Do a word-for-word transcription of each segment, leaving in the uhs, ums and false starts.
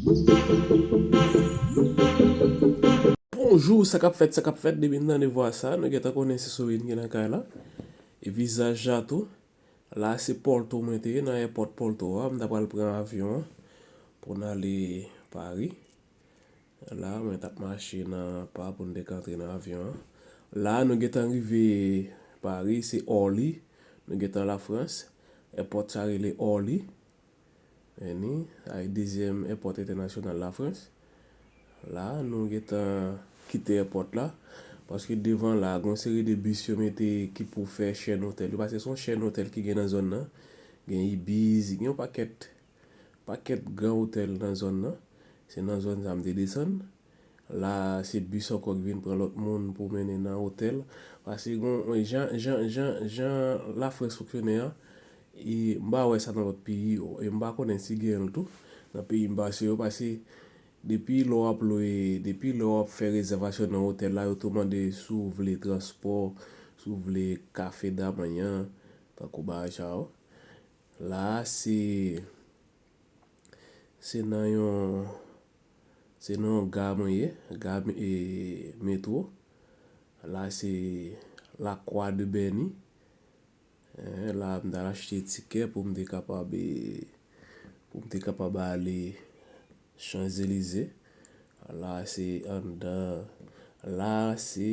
Bonjou, sa k ap fèt, sa k ap fèt, depi n tande vwa sa, nou gentan konnen se Sorin ki nan kay la. E vizaj la tou. La se Porto mwen te ye, nan èpòt Porto a, m ta pral pran avyon an pou n ale Paris. La, mwen t ap mache nan pa pou n te ka antre nan avyon an. La, nou gentan rive Paris, se Orly. Nou gentan Lafrans. Èpòt sa rele Orly. Vini, ay dezyèm èpòt entènasyonal Lafrans. La, nou gentan kite èpòt la. Paske devan la, gon seri de bis yo mete ki pou fè chèn otèl yo. Paske se yon chèn otèl ki gen nan zòn nan. Gen Ibis, gen yon pakèt, pakèt gran otèl nan zòn nan. Se nan zòn sa m te desann. La, se bis ankò ki vin pran lòt moun pou mennen nan otèl. Paske gon, jan, jan, jan, jan Lafrans fonksyone an, e m pa wè sa nan lòt peyi yo. E m pa konnen si gen l tou nan peyi m pase yo. Paske depi lè w ap lwe, depi lè w ap fè rezèvasyon nan otèl la, yo tou mande si w vle transpò, si w vle kafe damanyan, tankou bagay sa yo. La, se, se nan yon, se nan yon ga mwen ye, ga e metwo. La, se La Croix de Berny. Eh, la, m t al achte tikè pou m te kapab, eh, pou m te kapab ale Champs-Élysées. La, se anndan, la, se,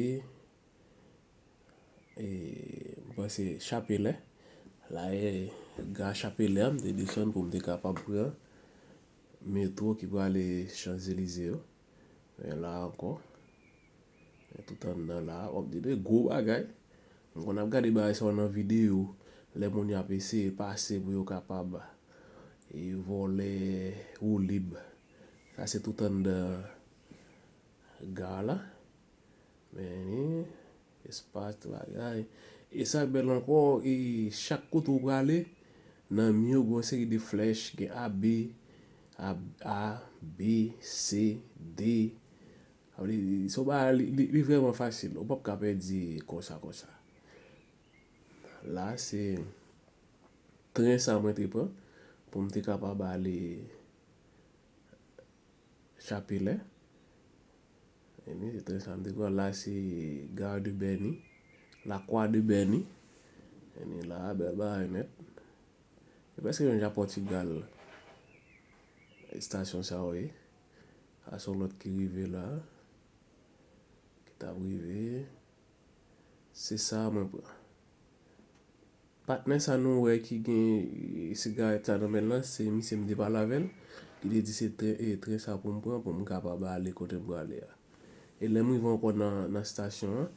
eh, m panse Chapelet. La, e ga Chapelet a, m te desann pou m te kapab pran metwo ki prale Champs-Élysées yo. Men la ankò. Men tout anndan la, w ap di de gwo bagay. M konn ap gade bagay sa yo nan videyo, lè moun yo ap eseye pase pou yo kapab, e, vòlè woulib. Sa se tout anndan ga la. Men, espas, tout bagay. E sa k bèl ankò, e chak kote w prale, nan mi yo, gen yon seri de flèch, gen A, B, A, A, B, C, D. Sa vle di, se yon bagay, li, li, li vrèman fasil. Ou p ap ka pèdi konsa, konsa. La, se tren sa mwen te pran pou m te kapab ale Chapelet. Ebyen, se tren sa m te pran. La, se Gare de Berny. La Croix de Berny. Ebyen, la, bèl bagay nèt. E prèske menm jan Pòtigal, estasyon sa yo ye. Sa se yon lòt ki rive la. Ki t ap rive. Se sa mwen pran. Patnè sa nou wè ki gen, e, sigarèt sa nan men l lan, se misye m te pale avè l, ki te di se tren, e, tren sa pou m pran, pou m kapab ale kote m prale a. E lè m rive ankò nan, nan estasyon an,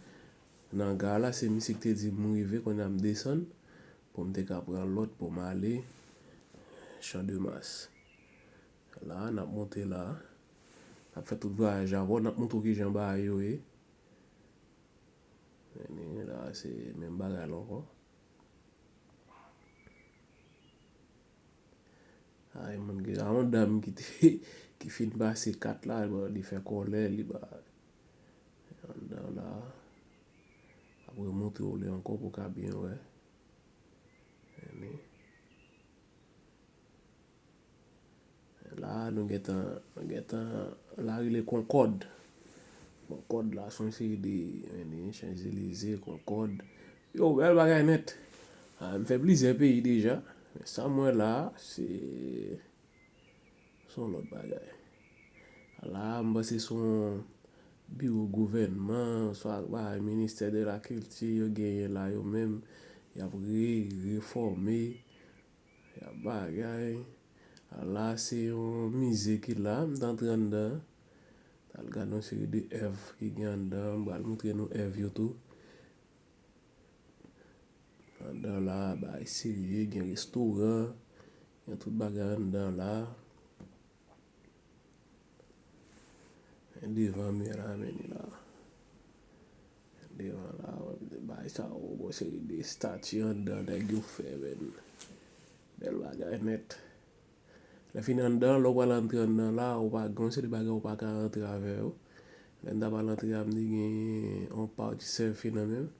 nan ga la, se misye ki te di m rive, kounye a m desann, pou m te ka pran lòt pou m ale Champ de Mars. La, n ap monte la. N ap fè tout vwayaj avè w, n ap montre w kijan bagay yo ye. Men la, se menm bagay la ankò. Ay, moun gen yon dam ki te, ki fin pase kat la, bon, li fè kòlè, li ba anndan la. Apre montre w li ankò pou w ka byen wè. Men, la, nou gentan, nou gentan, la rele Concorde. Concorde la, se yon seri de, men, Champs-Élysées, Concorde. Yo, bèl bagay nèt. Ah, m fè plizyè peyi deja. Men sa m wè la, se, se yon lòt bagay. La, m panse se yon biwo gouvènman, swa, ba, ministè de la kilti, yo genyen la, yo menm, y ap re-, refòme, y ap bagay. La, se yon mize ki la, m t antre anndan. T al gade yon seri de èv ki gen anndan, m pral montre nou èv yo tou. Anndan la, bagay serye, gen restoran, gen tout bagay anndan la. Men devan mwen la, men li la. Men devan la, w ap di bagay sa yo, gon seri de estati anndan, nèg yo fè, men. Bèl bagay nèt. Lè fini anndan, lè w pral antre anndan la, ou pa, gon seri de bagay ou pa ka antre avè yo. Lè m ta pral antre a, m te gen yon pouch sèfi nan men m.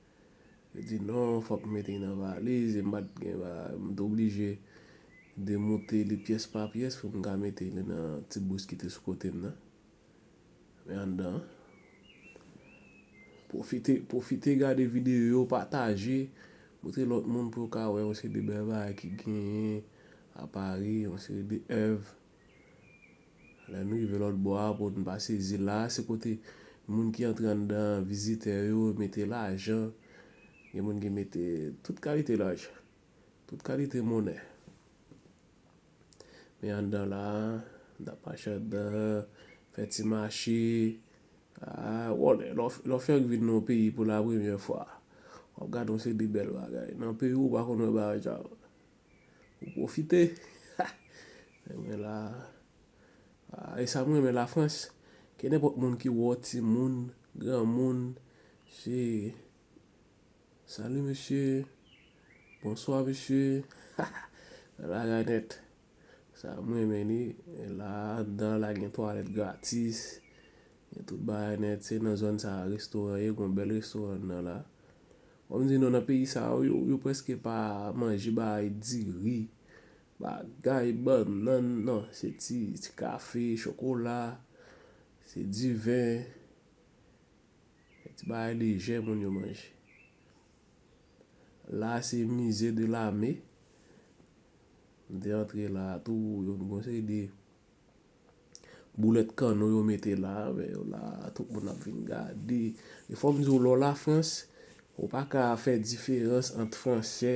Yo di non, fòk m mete nan valiz, e m pa t gen va-, m te oblije demonte li pyès pa pyès pou m ka mete li nan ti bous ki te sou kote m nan. Men anndan an. Pwofite, pwofite gade videyo yo, pataje, montre lòt moun pou yo ka wè yon seri de bèl bagay ki genyen a Pari, yon seri de èv. Lè nou rive lòt bò a, pou n pa sezi la, se kote moun ki antre anndan, vizitè yo, mete lajan. Gen moun ki mete tout kalite lajan, tout kalite monnen. Men anndan la, n ap mache anndan, fè ti mache. Ah, wòlè, lè w, lè w fèk vin nan yon peyi pou la premyè fwa, w ap gade yon seri de bèl bagay. Nan peyi w, ou pa konn wè bagay sa yo. Ou pwofite. Men la, ah, e sa m renmen Lafrans. Ke nenpòt moun ki wè w, timoun, granmoun, se, "Salut monsieur, bonsoir monsieur." Bagay nèt. Sa m renmen li. E la, anndan la gen twalèt gratis. Gen tout bagay nèt. Se nan zòn sa a restoran ye, gon bèl restoran anndan la. Fò m di nou, nan peyi sa yo, yo, yo prèske pa manje bagay diri, bagay bannann, non. Se ti, ti kafe, chokola, se diven, se ti bagay lejè moun yo manje. La, se Musée de l'Armée. M te antre la tou, yo gon seri de boulèt kanno yo mete la, men yo la, tout moun ap vin gade. E fò m di w, lè w Lafrans, ou pa ka fè diferans ant fransè,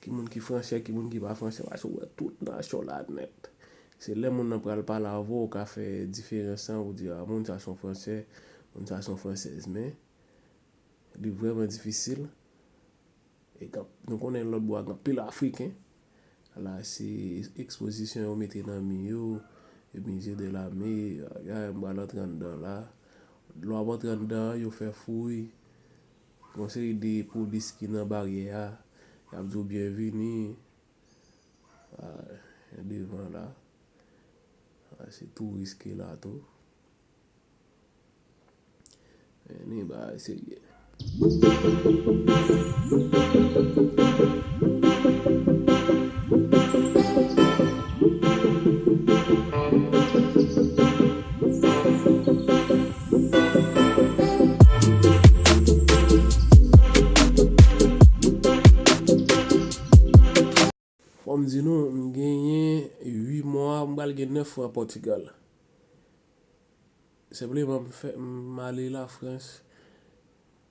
ki moun ki fransè, ki moun ki pa fransè, paske w wè tout nasyon la nèt. Se lè moun nan pral pale avè w, ou ka fè diferans lan, ou di, "Ah, moun sa se yon fransè, moun sa se yon fransèz." Men li vrèman difisil. E gen, nou konnen lòt bò a gen anpil Afriken. La, se ekspozisyon yo mete nan mi yo, e Musée de l'Armée, m pral antre anndan la. Lè w ap antre anndan, yo fè fouy. Gon seri de polis ki nan baryè a, y ap di w byenvini. Ah, devan la. Ah, se touris ki la tou. Men ni bagay serye. Fò m di nou, m genyen uit mwa, m pral gen nèf mwa Pòtigal. Senpleman, m fè, m ale Lafrans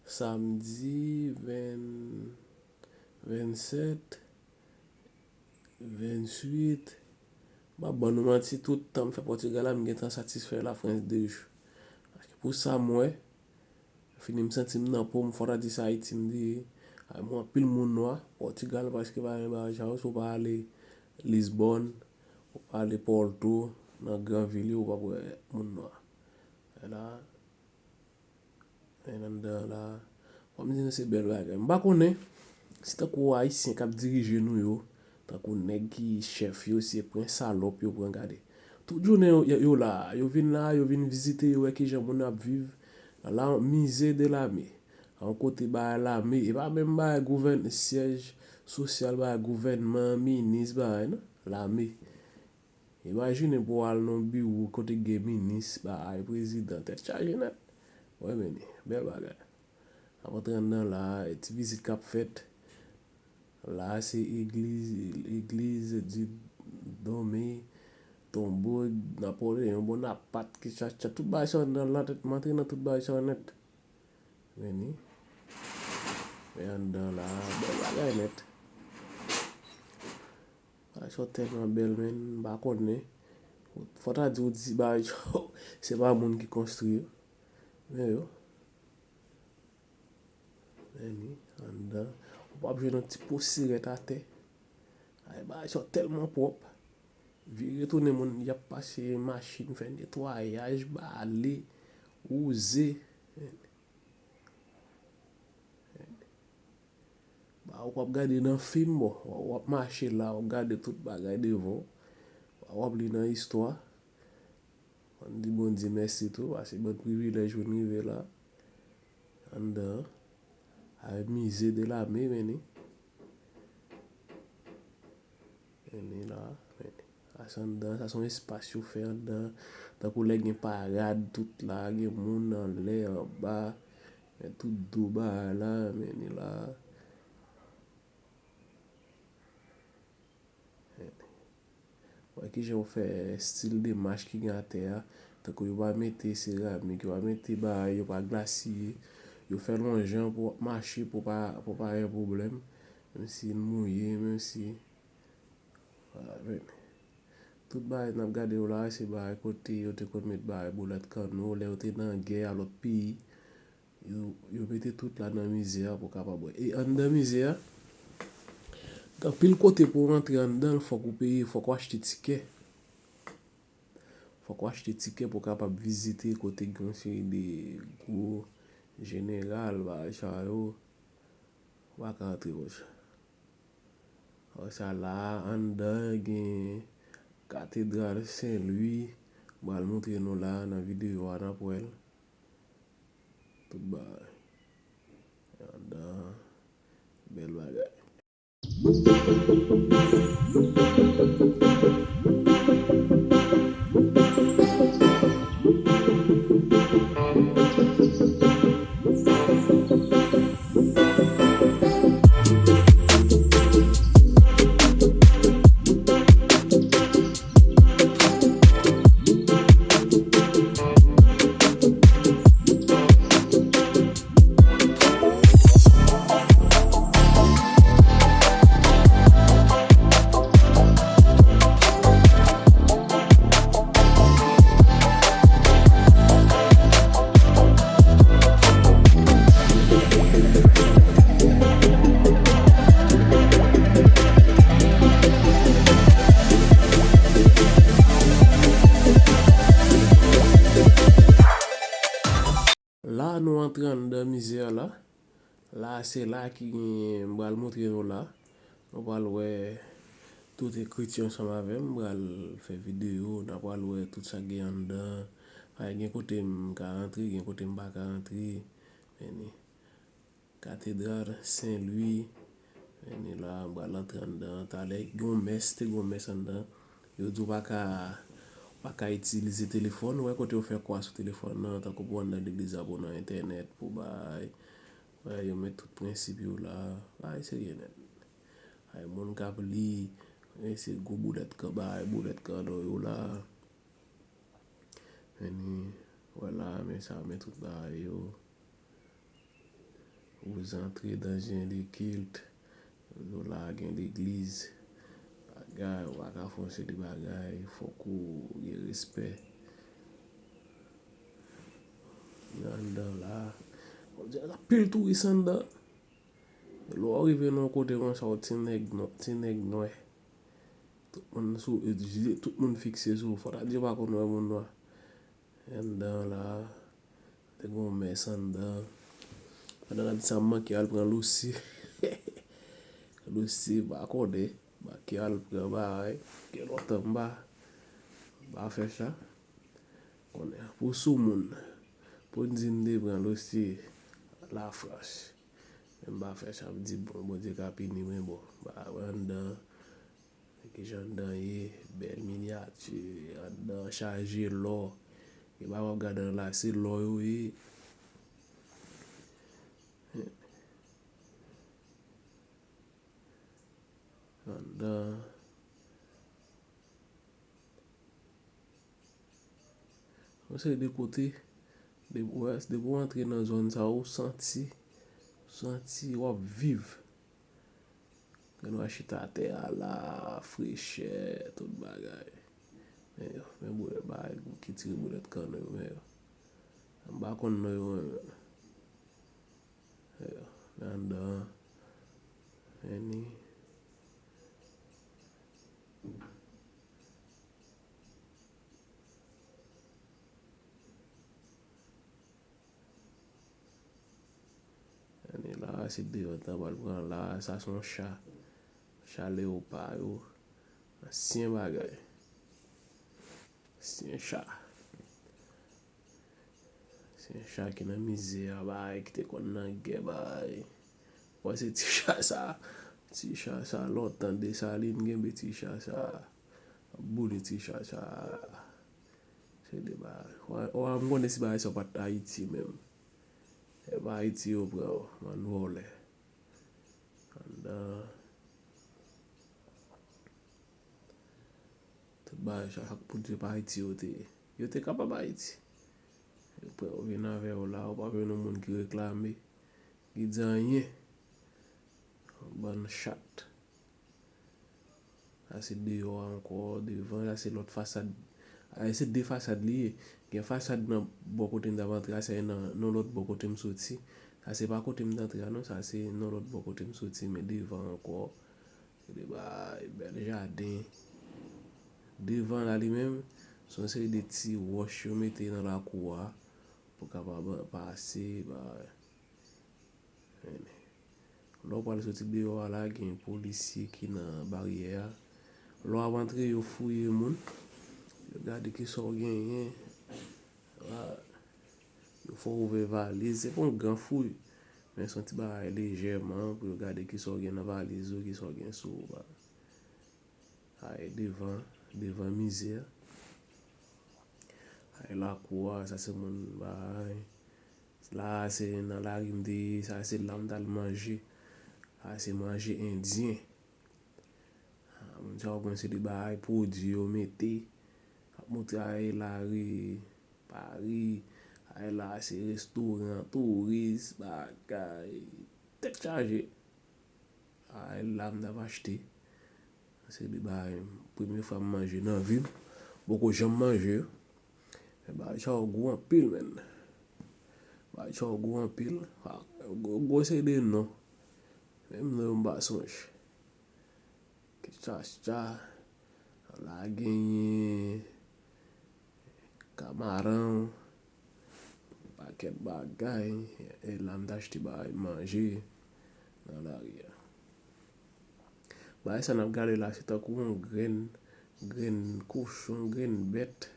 samdi ven, vennsèt, venntuit. M p ap ban nou manti, tout tan m fè Pòtigal la, m gentan satisfè Lafrans de jou. Paske pou sa m wè, fini m santi m nan po m, fò ta di se Ayiti m te ye. Ay, m wè anpil moun nwa, Pòtigal, paske pa gen bagay sa yo, si w pa ale Lisbòn, ou pa ale Porto, nan gran vil yo, ou p ap wè moun nwa. E la, men anndan la, fò m di nou se bèl bagay. M pa konnen si tankou Ayisyen k ap dirije nou yo, tankou nèg ki chèf yo, se pran salòp yo pran gade. Tout jounen yo, yo, yo la, yo vin la, yo vin vizite, yo wè kijan moun ap viv. La, Musée de l'Armée. Yon kote bay lame, e pa menm bay gouvèn, syèj sosyal bay gouvènman, minis, bay, non, lame. Imajine pou w al nan biwo kote gen minis, bay prezidan, tèt chaje nèt. Wè, men ni, bèl bagay. Ap antre anndan la, ti vizit k ap fèt. La, se egliz, egliz di Dome, tonbo Napoleyon Bonapat, ki chacha, tout bagay sa anndan la, tèt m antre nan tout bagay sa nèt. Men ni. Men anndan la, bèl bagay nèt. Bagay sa tèlman bèl, men, m pa konnen. Fò ta di w di bagay sa, se pa moun ki konstwi yo. Men yo. Men ni, anndan. Ou p ap jwenn yon ti po sirèt atè. Ay, bagay sa tèlman pwòp. Vire tounen moun, y ap pase machin, fè netwayaj, bale, wouze. Ba, ou p ap gade nan fim, bon, w ap mache la, w ap gade tout bagay devan w. W ap li nan istwa. Ann di Bondye mèsi tou, paske bann privilèj pou n rive la. Anndan an. Avèk Musée de l'Armée, men ni. Men ni la. Sa anndan, sa se yon espas yo fè anndan. Tankou lè gen parad, tout la, gen moun anlè, anba. Men tout do bagay la, men ni la. Wè kijan yo fè estil de mach ki gen atè a. Tankou yo pa mete seramik, yo pa mete bagay, yo pa glasiye. Yo fè l yon jan pou w ap mache, pou w pa, pou w pa gen pwoblèm. Menm si l mouye, menm si. Vwala, men. Tout bagay n ap gade yo la, se bagay kote yo te konn met bagay boulèt kanno, lè yo te nan gè a lòt peyi. Yo, yo mete tout la nan mize a pou w kapab wè. E anndan mize a, gen anpil kote pou w rantre anndan l, fòk ou peye, fòk ou achte tikè. Fòk ou achte tikè pou w kapab vizite kote gen yon seri de gwo jeneral, bagay sa yo. Ou pa ka rantre konsa. Apre sa la, anndan gen Katedral Sen Lwi. M pral montre nou la nan videyo a, n ap wè l. Tout bagay. Anndan, bèl bagay. La, nou antre anndan mize a la. La, se la ki gen, m pral montre nou la. Nou pral wè tout ekriti ansanm avè m. M pral fè videyo, n a pral wè tout sa k gen anndan. Ay, gen kote m ka rantre, gen kote m pa ka rantre. Men ni Katedral Sen Lwi. Men ni la, m pral antre anndan. Talè, gen yon mès, te gen yon mès anndan. Yo di w pa ka, pa ka itilize telefòn. Ou wè kote yo fè kwa sou telefòn nan, tankou pou w anndan legliz la, pou w nan entènèt, pou bay. Wè, yo met tout prensip yo la. Bagay serye nèt. Ay, moun k ap li, e se gwo boulèt kan, bagay boulèt kanno yo la. Men ni, wè la, men sa, men tout bagay yo. Vous entrez dans un lieu de culte. Yo la gen legliz. Bagay, ou pa ka fè yon seri de bagay. Fòk ou gen respè. Men anndan la, on dirait anpil touris anndan. Lè w rive nan yon kote konsa, w ti nèg nò-, ti nèg nwè. Tout moun sou, tout moun fikse sou ou. Fò ta di yo pa konn wè moun nwa. Anndan la, te gen yon mès anndan. Pandan n ap di sa, m manke al pran losi. Losi, m pa konnen. M manke al pran bagay. Gen lontan m pa, m pa fè sa. Konnen, pou soumoun, pou n di m te pran losi Lafrans. Men m pa fè sa, m di, bon, Bondye ka pini mwen, bon, ba, anndan, kijan anndan ye, bèl minyati, anndan chaje lò. E pa w ap gade anndan la, se lò yo ye. Anndan. Yon seri de kote, depi w, depi w antre nan zòn sa, ou santi, ou santi w ap viv. Gen dwa chita atè a la, frechè, tout bagay. Men yo, men boulèt bagay ki tire boulèt kanno yo, men yo. M pa konn non yo, men yo. Yo, men anndan an. Men ni. Ane la, se deyò tan pral pran la, sa se yon cha. Cha leyopa yo. Ansyen bagay. Ansyen cha. Ansyen cha ki nan mize a, bay, ki te konn nan gè, bay. Ou panse ti cha sa, ti cha sa, lontan Desalin kenbe ti cha sa. Ap boule ti chat sa. Se de bagay. Wa, wa, m konnen si bagay sa pa t Ayiti menm. E pa Ayiti yo pran yo, bann vòlè. Anndan. Tout bagay sa, sa k pou di pa Ayiti yo te ye. Yo te kapab Ayiti. Yo pran yo vin avè yo la, ou pa jwenn yon moun ki reklame, ki di anyen. Bann chat. Sa se deyò a ankò, devan, sa se lòt fasad. A, se de fasad li ye. Gen fasad nan bò kote m t ap antre a, se nan, nan lòt bò kote m soti. Sa se pa kote m t antre a non, sa se nan lòt bò kote m soti, men devan ankò. Se de bagay, bèl jaden. Devan la li menm, se yon seri de ti wòch yo mete nan lakou a pou kapab pase, ba, lè w pral soti deyò a la, gen polisye ki nan baryè a. Lè w ap antre, yo fouye moun. Yo gade kisa w genyen. Yo fè w ouvè valiz. Se pa yon gran fouy, men se yon ti bagay lejèman pou yo gade kisa w gen nan valiz ou, kisa w gen sou ou. Ay devan, devan mize a. Ay lakou a, sa se moun bay. La a se nan lari m te ye, sa se la m t al manje. Sa se manje endyen. Ah, moun sa yo gen se de bagay pwodui yo mete. Ap montre ay lari Pari. Ay la se restoran, touris, bagay. Tèt chaje. Ay la m t ap achte. Se de bagay, premye fwa m manje nan vi m. Poko janm manje yo. Men bagay sa yo gwo anpil, menn. Bagay sa yo gwo anpil. Ah, gwo, gwo se de non. Menm non yo m pa sonje. Kichacha. La genyen kamaran, pakèt bagay. E la m t achte bagay manje nan lari a. Bagay sa n ap gade la, se tankou yon grenn, grenn kochon, grenn bèt.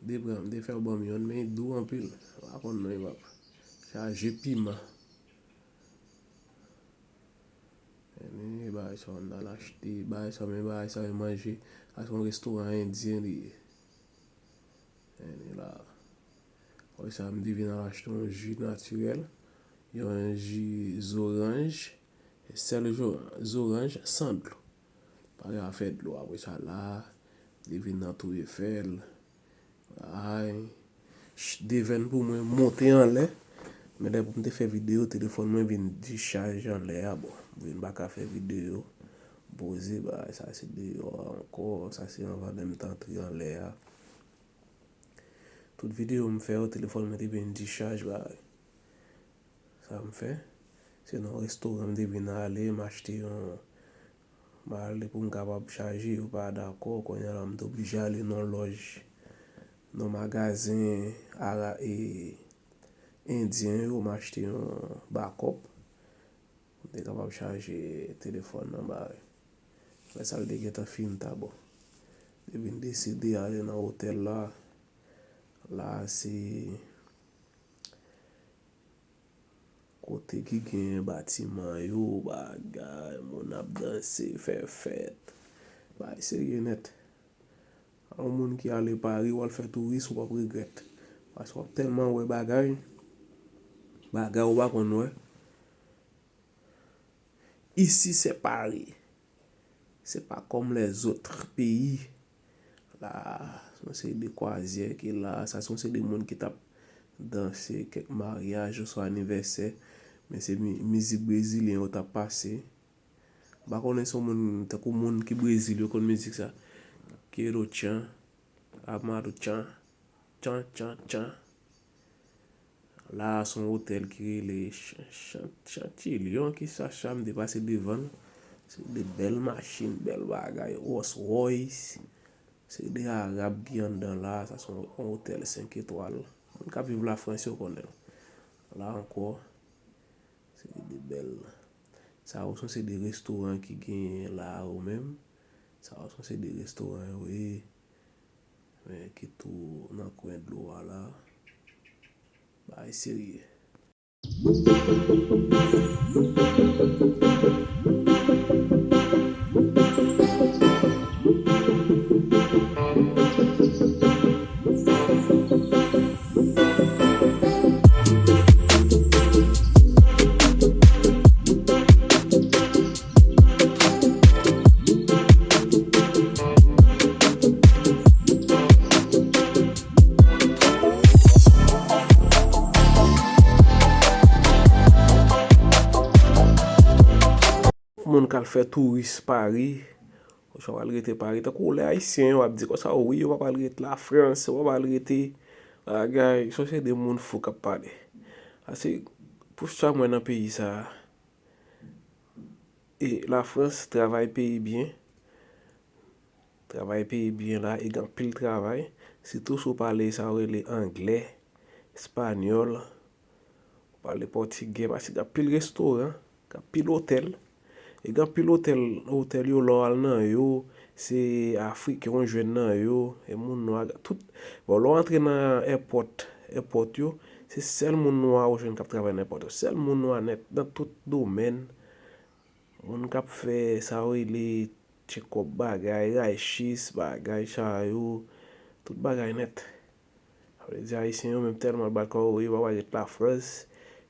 De bra m te fè yo ban m yonn, men li dou anpil. M pa konn non, li p ap chaje piman. Ebyen, bagay sa yo n al achte, bagay sa yo, men bagay sa yo manje. Sa se yon restoran endyen li ye. Ebyen, la. Apre sa, m te vin al achte yon ji natirèl, yon ji zoranj, sèl zo-, zoranj san dlo. Pa gen afè dlo. Apre sa la, m te vin nan Tour Eiffel. Ay, ch-, de venn pou mwen monte anlè. Men lè pou m te fè videyo, telefòn mwen vin dichaj anlè a. Bon, m vin pa ka fè videyo. M poze, bagay sa se deyò a ankò. Sa se anvan lè m t antre anlè a. Tout videyo m fè yo, telefòn mwen te vin dichaj, bagay. Sa m fè? Se nan yon restoran m te vin ale, m achte yon, m ale pou m kapab chaje, yo pa dakò, kounye a la m te oblije ale nan yon lòj, nan yon magazen ara-, e, endyen yo, m achte yon bakòp. M te kapab chaje telefòn nan, bagay. Lè sa l te gentan fin ta bon. Depi m deside ale nan otèl la, la se kote ki gen batiman yo, bagay, moun ap danse, fè fèt. Bagay serye nèt. Yon moun ki ale Pari, w al fè touris, ou p ap regrèt. Paske w ap tèlman wè bagay, bagay ou pa konn wè. Ici, c'est Paris. C'est pas comme les autres pays. La, se yon seri de kwazyè ki la. Sa se yon seri de moun ki t ap danse kèk maryaj oswa anivèsè. Men se mi-, mizik brezilyen yo t ap pase. M pa konnen si yon moun, tankou moun ki Brezil, yo konn mizik sa. Quiero tchan, amado tchan, tchan, tchan, tchan. La a se yon otèl ki rele Chan-, Chan-, Chantilyon, ki sa, sa m te pase devan l. Se de bèl machin, bèl bagay, Rolls Royce. Se de Arab ki anndan la a, sa se yon, yon otèl senk etwal. Moun k ap viv Lafrans yo konnen l. La ankò, se de bèl. Sa yo se yon seri de restoran ki genyen la a yo menm. Sa yo se yon seri de restoran yo ye. Men ki tou nan kwen dlo a la. Bagay serye. Moun k al fè touris Pari, oswa w al rete Pari. Tankou lè Ayisyen yo ap di konsa, wi, yo pa pral rete Lafrans, yo pa pral rete bagay. Sa se de moun fou k ap pale. Ase, pou sa mwen nan peyi sa a, e Lafrans travay peyi byen. Travay peyi byen la, e gen anpil travay. Sitou si w pale sa yo rele anglè, espanyòl, ou pale pòtigè, paske gen anpil restoran, gen anpil otèl. E gen anpil otèl, otèl yo, lè w al nan yo, se Afriken w jwenn nan yo, e moun nwa, tout. Bon, lè w antre nan èpòt, èpòt yo, se sèl moun nwa w jwenn k ap travay nan èpòt yo. Sèl moun nwa nèt, nan tout domèn. Moun k ap fè sa yo rele tchekòp bagay, raychis, bagay sa yo, tout bagay nèt. Sa vle di Ayisyen yo menm tèlman bat kò yo, yo pa wè ret Lafrans,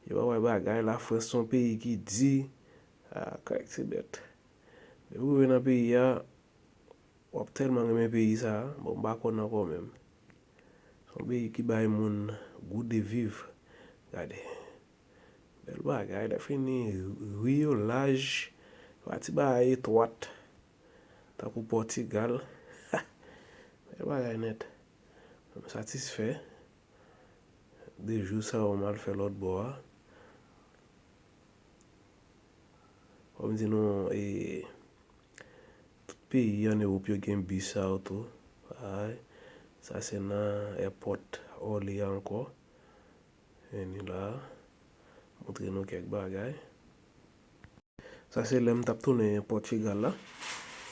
yo pa wè bagay, Lafrans se yon peyi ki di, a, kèk ti bèt. Depi w rive nan peyi a, w ap tèlman renmen peyi sa a, bon, m pa konn ankò menm. Se yon peyi ki bay moun gou de viv. Gade. Bèl bagay, lè fini, ri yo laj, pa ti bagay etwat, tankou Pòtigal. Bèl bagay nèt. M satisfè. De jou sa yo m al fè lòt bò a. Kòm di nou, e, tout peyi ann Ewòp yo gen bis sa yo tou. Ay, sa se nan èpòt Orly a ankò. Vini la, montre nou kèk bagay. Sa se lè m t ap tounen Pòtigal la.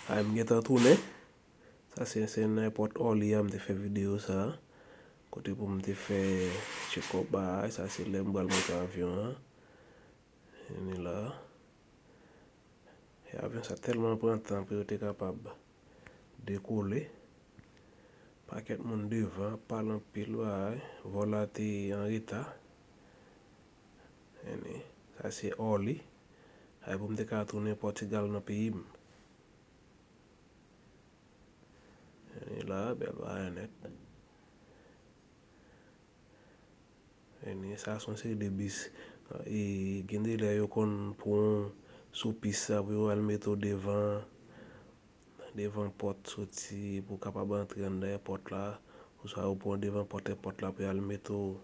Ay, m gentan tounen. Sa se, se nan èpòt Orly a m te fè videyo sa a. Kote pou m te fè tchekòp bagay. Sa se lè m pral monte avyon an. Vini la. E avyon sa tèlman pran tan pou yo te kapab dekole. Pakèt moun devan, pale anpil bagay. Vòl la te an reta. Vini. Sa se Orly. Ay, pou m te ka tounen Pòtigal nan peyi m. Vini la, bèl bagay nèt. Vini, sa se yon seri de bis. E gen de lè yo konn pran w sou pis sa pou yo al mete w devan, devan pòt soti pou w kapab antre anndan èpòt la. Oswa yo pran w devan pòt èpòt la pou y al mete w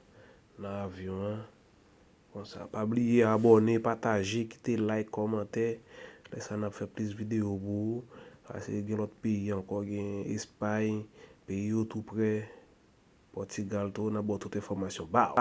nan avyon an. Konsa, pa bliye abòne, pataje, kite like, kòmantè. Lè sa n ap fè plis videyo pou ou. Paske gen lòt peyi ankò, gen Espay, peyi yo tou prè, Pòtigal tou, n ap ba w tout enfòmasyon. Baw!